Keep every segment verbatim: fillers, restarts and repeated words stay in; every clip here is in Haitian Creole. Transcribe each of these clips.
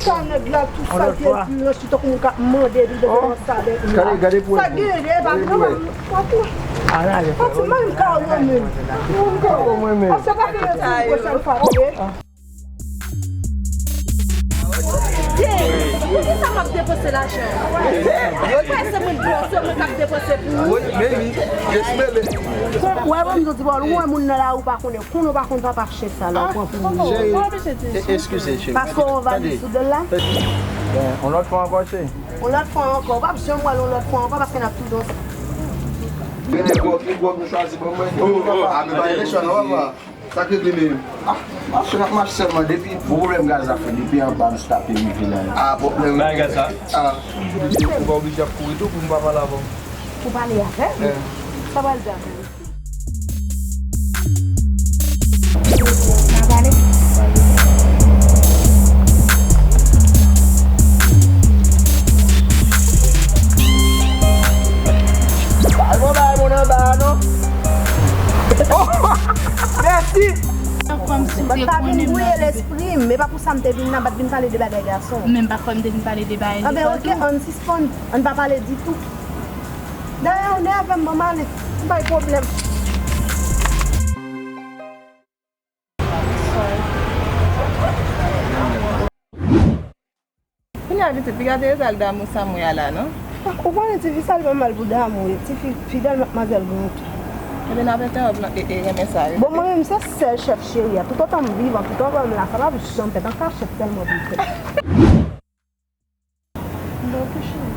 Sa nèg la tou sal pye l pi ranchi tankou moun k ap mande vin devan sa avèk li la. Gade, gade pou sa gen de pa vin nan. Ann ale, frè. Pati mwen menm ka wè menm. Mwen ka wè mwen menm. Ase pa gen yon ti pwochèn fwa vre. Ye, poukisa m ap depanse lajan? Mwen kwè se moun bò, se mwen k ap depanse pou ou. Wi, men li, jesmele. Wè, bon, m di w, ou wè moun nan la, ou pa konnen. Konnen w pa konn papa chen sa la, ou pran pou ou. Cheri, e- eskize, cheri. Paske w anvayi sou do l la. Bon, yon lòt fwa ankò, cheri. Yon lòt fwa ankò. W p ap janm wè l yon lòt fwa ankò paske n ap toujou ansanm. Gen de gwòg, gen gwòg nou chwazi ban mwen. Oh, oh, oh. A, men pa gen chwa, non, papa. Sa k regle, men. Ah, ah, chen ap mache sèlman depi pwoblèm gaz la fè, depi anba m stape rive la. Ah, pwoblèm. Bay gaz la. Ah. Ou pa oblije ap kouri tou pou m pa pale avè w. Ou pale avè m? Eh. Sa pral di avè m? N a pale. Bay mwen, bay mwen anba a non. Mèsi. Bat pa vin bwouye lespri m, e pa pou sa m te vin la, bat vin pale de bagay gason. Men m pa kwè m te vin pale de bagay gason. Anben, oke, ann sispann, ann pa pale ditou. Dayè, ou nève m, ban m ale. M bay pwoblèm. Kounye a pitit, piga Teresa al damou sa mwen a la, non? Ah, ou konnen tifi sa li pa mal pou damou, tifi fidèl, madmwazèl gran tou. Ebyen, n ap entèwonp nan e, e renmen sa, wi. Bon, mwen menm, se sèl chèf cheri a. Toutotan m vivan, toutotan m la, sa p ap janm fèt an kachèt sèlman pou l fèt. Bon, ok, cheri.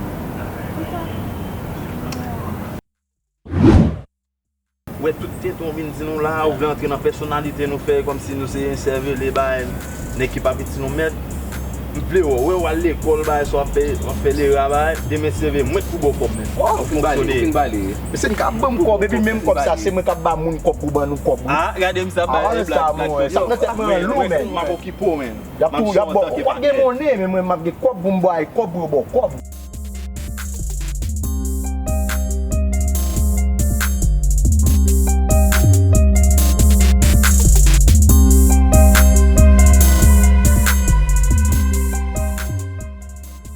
Wè tout tenten w vin di nou la, ou vle antre nan pèsonalite nou, fè kòmsi nou se ensèvele bay nèg ki pa vin di nou mèd. M vle wè w, wè w al lekòl bay sa w ap fè, w ap fè lera bay, demen se vre mwen k pou ba w kòb men. Oh, ou fin bale, ou fin bale. Mesye, n ka ban m kòb, epi menm kòb sa, se mwen k ap ba moun kòb pou ban nou kòb, wi. Ah, gade m sa bay e blag, blag. Sa nan tèt mwen an lou, men. M ap okipe w, men. Y ap tou, y ap ba w, w ap gen monnen, men mwen m ap gen kòb pou m bay kòb pou yo ba w kòb.